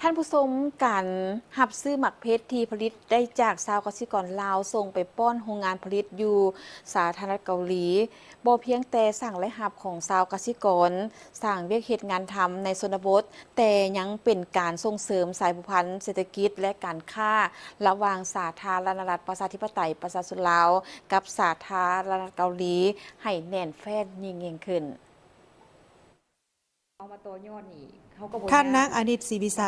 ທ່ານຜູ້ຊົມ, ການຮັບຊື້ໝາກເພັດທີ່ຜະລິດໄດ້ຈາກຊາວກະສິກອນລາວ ສົ່ງໄປປ້ອນໂຮງງານຜະລິດຢູ່ສາທາລະນະລັດເກົາຫຼີ ບໍ່ພຽງແຕ່ສ້າງລາຍຮັບຂອງຊາວກະສິກອນ, ສ້າງວຽກເຮັດງານທຳໃນຊົນນະບົດ, ແຕ່ຍັງເປັນການສົ່ງເສີມສາຍພົວພັນເສດຖະກິດ ແລະ ການຄ້າລະຫວ່າງສາທາລະນະລັດປະຊາທິປະໄຕປະຊາຊົນລາວ ກັບສາທາລະນະລັດເກົາຫຼີ ໃຫ້ແໜ້ນແຟ້ນຍິ່ງໆຂຶ້ນ. ທ່ານນາງ ອານິດ ສີວິໄຊ,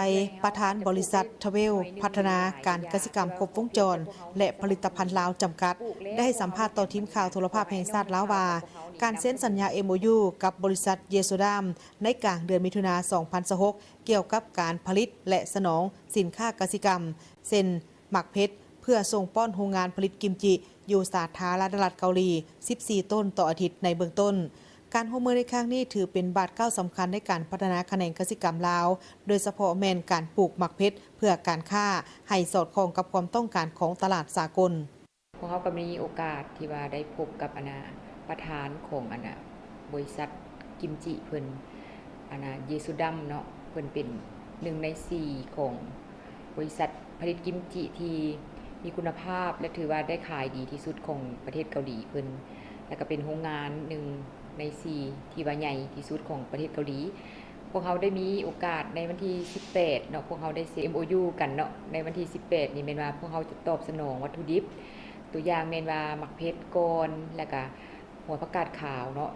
ປະທານບໍລິສັດ ທະເວລ ພັດທະນາການກະສິກຳຄົບວົງຈອນ ແລະ ຜະລິດຕະພັນລາວ ຈຳກັດ ໄດ້ໃຫ້ສຳພາດຕໍ່ທີມຂ່າວໂທລະພາບແຫ່ງຊາດລາວວ່າ ການເຊັນສັນຍາ ເອັມໂອຢູ ກັບບໍລິສັດ ເຢໂຊດາມ ໃນກາງເດືອນມິຖຸນາ ສອງພັນຊາວຫົກ ກ່ຽວກັບການຜະລິດ ແລະ ສະໜອງສິນຄ້າກະສິກຳ ເຊັ່ນ ໝາກເພັດ ເພື່ອສົ່ງປ້ອນໂຮງງານຜະລິດກິມຈິ ຢູ່ສາທາລະນະລັດເກົາຫຼີ ສິບສີ່ໂຕນຕໍ່ອາທິດໃນເບື້ອງຕົ້ນ. ການຮ່ວມມືໃນຄັ້ງນີ້ຖືເປັນບາດກ້າວສຳຄັນໃນການພັດທະນາຂະແໜງກະສິກຳລາວ, ໂດຍສະເພາະແມ່ນການປູກໝາກເພັດເພື່ອການຄ້າ ໃຫ້ສອດຄ່ອງກັບຄວາມຕ້ອງການຂອງຕະຫຼາດສາກົນ. ພວກເຮົາກໍມີໂອກາດທີ່ວ່າໄດ້ພົບກັບ ອັນນ່າ ປະທານຂອງ ອັນນ່າ ບໍລິສັດກິມຈິເພິ່ນ ອັນນ່າ ເຢຊູດຳເນາະ, ເພິ່ນເປັນໜຶ່ງໃນສີ່ຂອງບໍລິສັດຜະລິດກິມຈິທີ່ມີຄຸນນະພາບ ແລະ ຖືວ່າໄດ້ຂາຍດີທີ່ສຸດຂອງປະເທດເກົາຫຼີເພິ່ນ ແລະ ກໍເປັນໂຮງງານໜຶ່ງໃນສີ່ທີ່ວ່າໃຫຍ່ທີ່ສຸດຂອງປະເທດເກົາຫຼີ. ພວກເຮົາໄດ້ມີໂອກາດໃນວັນທີສິບແປດເນາະ, ພວກເຮົາໄດ້ເຊັນ ເອັມໂອຢູ ກັນເນາະ ໃນວັນທີສິບແປດນີ້ແມ່ນວ່າພວກເຮົາຈະຕອບສະໜອງວັດຖຸດິບ ຕົວຢ່າງແມ່ນວ່າໝາກເພັດກ່ອນ ແລ້ວກະຫົວຜັກກາດຂາວເນາະ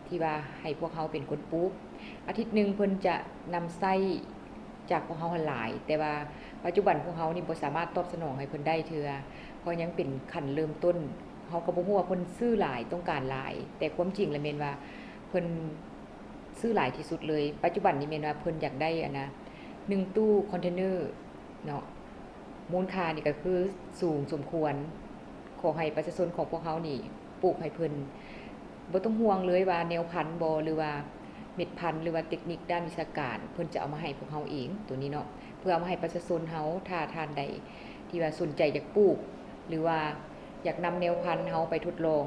ທີ່ວ່າໃຫ້ພວກເຮົາເປັນຄົນປູກ. ອາທິດໜຶ່ງເພິ່ນຈະນຳໃຊ້ຈາກພວກເຮົາຫັ້ນຫຼາຍ, ແຕ່ວ່າປັດຈຸບັນພວກເຮົານີ້ບໍ່ສາມາດຕອບສະໜອງໃຫ້ເພິ່ນໄດ້ເທື່ອ, ເພາະຍັງເປັນຂັ້ນເລີ່ມຕົ້ນ. ເຮົາກໍບໍ່ຮູ້ວ່າເພິ່ນຊື້ຫຼາຍ, ຕ້ອງການຫຼາຍ, ແຕ່ຄວາມຈິງລະແມ່ນວ່າເພິ່ນຊື້ຫຼາຍທີ່ສຸດເລີຍ. ປັດຈຸບັນນີ້ແມ່ນວ່າເພິ່ນຢາກໄດ້ ອັນນ່າ ໜຶ່ງຕູ້ຄອນເທນເນີເນາະ. ມູນຄ່ານີ້ກໍຄືສູງສົມຄວນ. ຂໍໃຫ້ປະຊາຊົນຂອງພວກເຮົານີ້ປູກໃຫ້ເພິ່ນ. ບໍ່ຕ້ອງຫ່ວງເລີຍວ່າແນວພັນບໍ ຫຼືວ່າເມັດພັນ ຫຼືວ່າເຕັກນິກດ້ານວິຊາການ ເພິ່ນຈະເອົາມາໃຫ້ພວກເຮົາເອງ ໂຕນີ້ເນາະ, ເພື່ອເອົາມາໃຫ້ປະຊາຊົນເຮົາ. ຖ້າທ່ານໃດທີ່ວ່າສົນໃຈຢາກປູກ ຫຼືວ່າຢາກນຳແນວພັນເຮົາໄປທົດລອງ,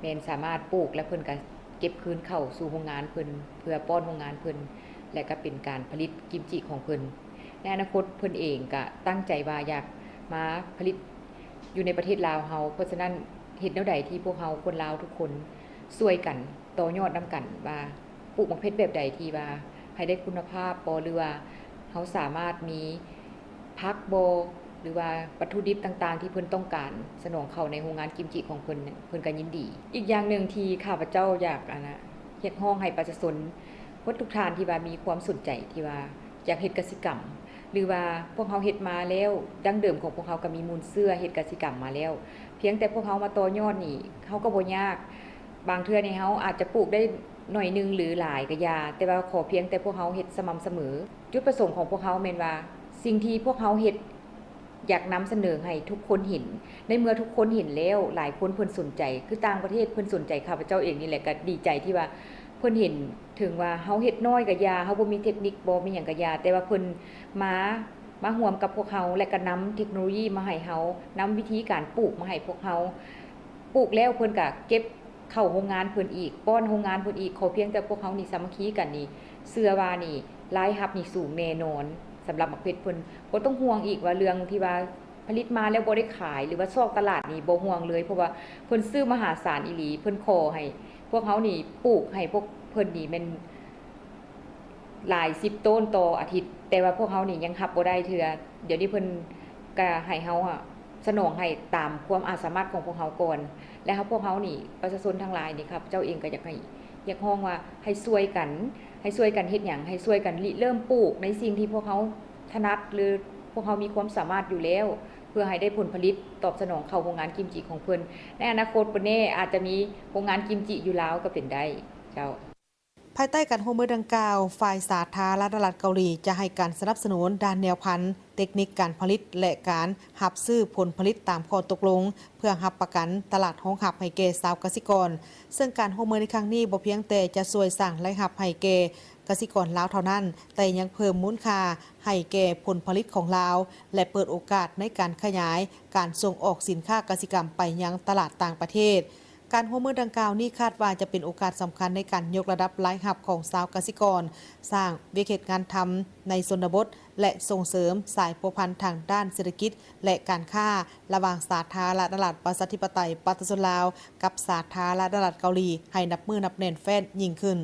ແມ່ນສາມາດປູກ ແລະ ເພິ່ນກໍເກັບຄືນເຂົ້າສູ່ໂຮງງານເພິ່ນ ເພື່ອປ້ອນໂຮງງານເພິ່ນ ແລະ ກໍເປັນການຜະລິດກິມຈິຂອງເພິ່ນ. ໃນອະນາຄົດເພິ່ນເອງກະຕັ້ງໃຈວ່າຢາກມາຜະລິດຢູ່ໃນປະເທດລາວເຮົາ. ເພາະສະນັ້ນ ເຮັດແນວໃດທີ່ພວກເຮົາຄົນລາວທຸກຄົນຊ່ວຍກັນຕໍ່ຍອດນຳກັນ ວ່າປູກໝາກເພັດແບບໃດທີ່ວ່າໃຫ້ໄດ້ຄຸນນະພາບບໍ ຫຼືວ່າເຮົາສາມາດມີຜັກບໍ ຫຼືວ່າວັດຖຸດິບຕ່າງໆທີ່ເພິ່ນຕ້ອງການສະໜອງເຂົ້າໃນໂຮງງານກິມຈິຂອງເພິ່ນ, ເພິ່ນກໍຍິນດີ. ອີກຢ່າງໜຶ່ງທີ່ຂ້າພະເຈົ້າຢາກ ອັນນ່າ ຮຽກຮ້ອງໃຫ້ປະຊາຊົນ ເບິດທຸກທ່ານທີ່ວ່າມີຄວາມສົນໃຈທີ່ວ່າຢາກເຮັດກະສິກຳ ຫຼືວ່າພວກເຮົາເຮັດມາແລ້ວ, ດັ້ງເດີມຂອງພວກເຮົາກໍມີມູນເຊື້ອເຮັດກະສິກຳມາແລ້ວ, ພຽງແຕ່ພວກເຮົາມາຕໍ່ຍອດນີ້ ເຮົາກໍບໍ່ຍາກ. ບາງເທື່ອນີ້ເຮົາອາດຈະປູກໄດ້ໜ້ອຍໜຶ່ງ ຫຼື ຫຼາຍກະຢ່າ, ແຕ່ວ່າຂໍພຽງແຕ່ພວກເຮົາເຮັດສະໝ່ຳສະເໝີ. ຈຸດປະສົງຂອງພວກເຮົາແມ່ນວ່າ ສິ່ງທີ່ພວກເຮົາເຮັດ ຢາກນຳສະເໜີໃຫ້ທຸກຄົນເຫັນ. ໃນເມື່ອທຸກຄົນເຫັນແລ້ວ, ຫຼາຍຄົນເພິ່ນສົນໃຈ, ຄືຕ່າງປະເທດເພິ່ນສົນໃຈ. ຂ້າພະເຈົ້າເອງນີ້ແຫຼະກໍດີໃຈທີ່ວ່າເພິ່ນເຫັນ, ເຖິງວ່າເຮົາເຮັດນ້ອຍກໍຢ່າ, ເຮົາບໍ່ມີເຕັກນິກ, ບໍ່ມີຫຍັງກໍຢ່າ, ແຕ່ວ່າເພິ່ນມາ, ມາຮ່ວມກັບພວກເຮົາ ແລະກໍນຳເຕັກໂນໂລຢີມາໃຫ້ເຮົາ, ນຳວິທີການປູກມາໃຫ້ພວກເຮົາ. ປູກແລ້ວເພິ່ນກໍເກັບ ເຂົ້າໂຮງງານເພິ່ນອີກ, ປ້ອນໂຮງງານເພິ່ນອີກ. ຂໍພຽງແຕ່ພວກເຮົານີ້ສາມັກຄີກັນນີ້, ເຊື່ອວ່ານີ້ລາຍຮັບນີ້ສູງແນ່ນອນ. ສຳລັບໝາກເພັດເພິ່ນບໍ່ຕ້ອງຫ່ວງອີກວ່າເລື່ອງທີ່ວ່າຜະລິດມາແລ້ວບໍ່ໄດ້ຂາຍ ຫຼືວ່າຊອກຕະຫຼາດນີ້ບໍ່ຫ່ວງເລີຍ, ເພາະວ່າເພິ່ນຊື້ມະຫາສານອີ່ຫຼີ. ເພິ່ນຂໍໃຫ້ພວກເຮົານີ້ປູກໃຫ້ພວກເພິ່ນນີ້ແມ່ນ ຫຼາຍສິບໂຕນຕໍ່ອາທິດ, ແຕ່ວ່າພວກເຮົານີ້ຍັງຮັບບໍ່ໄດ້ເທື່ອ. ດຽວນີ້ເພິ່ນກະໃຫ້ເຮົາສະໜອງໃຫ້ຕາມຄວາມອາດສາມາດຂອງພວກເຮົາກ່ອນ ແລະ ເຮົາ, ພວກເຮົານີ້ ປະຊາຊົນທັງຫຼາຍນີ້, ຂ້າພະເຈົ້າເອງກໍຢາກໃຫ້ຮຽກຮ້ອງວ່າໃຫ້ຊ່ວຍກັນ, ໃຫ້ຊ່ວຍກັນເຮັດຫຍັງ? ໃຫ້ຊ່ວຍກັນລິເລີ່ມປູກໃນສິ່ງທີ່ພວກເຮົາຖະໜັດ ຫຼື ພວກເຮົາມີຄວາມສາມາດຢູ່ແລ້ວ, ເພື່ອໃຫ້ໄດ້ຜົນຜະລິດຕອບສະໜອງເຂົ້າໂຮງງານກິມຈິຂອງເພິ່ນ. ໃນອະນາຄົດບໍ່ແນ່ ອາດຈະມີໂຮງງານກິມຈິຢູ່ລາວກໍເປັນໄດ້. ເຈົ້າ. ພາຍໃຕ້ການຮ່ວມມືດັ່ງກ່າວ, ຝ່າຍສາທາລະນະລັດເກົາຫຼີຈະໃຫ້ການສະໜັບສະໜູນດ້ານແນວພັນ, ເຕັກນິກການຜະລິດ ແລະ ການຮັບຊື້ຜົນຜະລິດຕາມຂໍ້ຕົກລົງ ເພື່ອຮັບປະກັນຕະຫຼາດຮອງຮັບໃຫ້ແກ່ຊາວກະສິກອນ, ເຊິ່ງການຮ່ວມມືໃນຄັ້ງນີ້ບໍ່ພຽງແຕ່ຈະຊ່ວຍສ້າງລາຍຮັບໃຫ້ແກ່ກະສິກອນລາວເທົ່ານັ້ນ, ແຕ່ຍັງເພີ່ມມູນຄ່າໃຫ້ແກ່ຜົນຜະລິດຂອງລາວ ແລະ ເປີດໂອກາດໃນການຂະຫຍາຍການສົ່ງອອກສິນຄ້າກະສິກຳໄປຍັງຕະຫຼາດຕ່າງປະເທດ. ການຮ່ວມມືດັ່ງກ່າວນີ້ຄາດວ່າຈະເປັນໂອກາດສຳຄັນໃນການຍົກລະດັບລາຍຮັບຂອງຊາວກະສິກອນ, ສ້າງວຽກເຮັດງານທຳໃນຊົນນະບົດ ແລະ ສົ່ງເສີມສາຍພົວພັນທາງດ້ານເສດຖະກິດ ແລະ ການຄ້າ ລະຫວ່າງສາທາລະນະລັດປະຊາທິປະໄຕປະຊາຊົນລາວ ກັບສາທາລະນະລັດເກົາຫຼີ ໃຫ້ນັບມື້ນັບແໜ້ນແຟ້ນຍິ່ງຂຶ້ນ.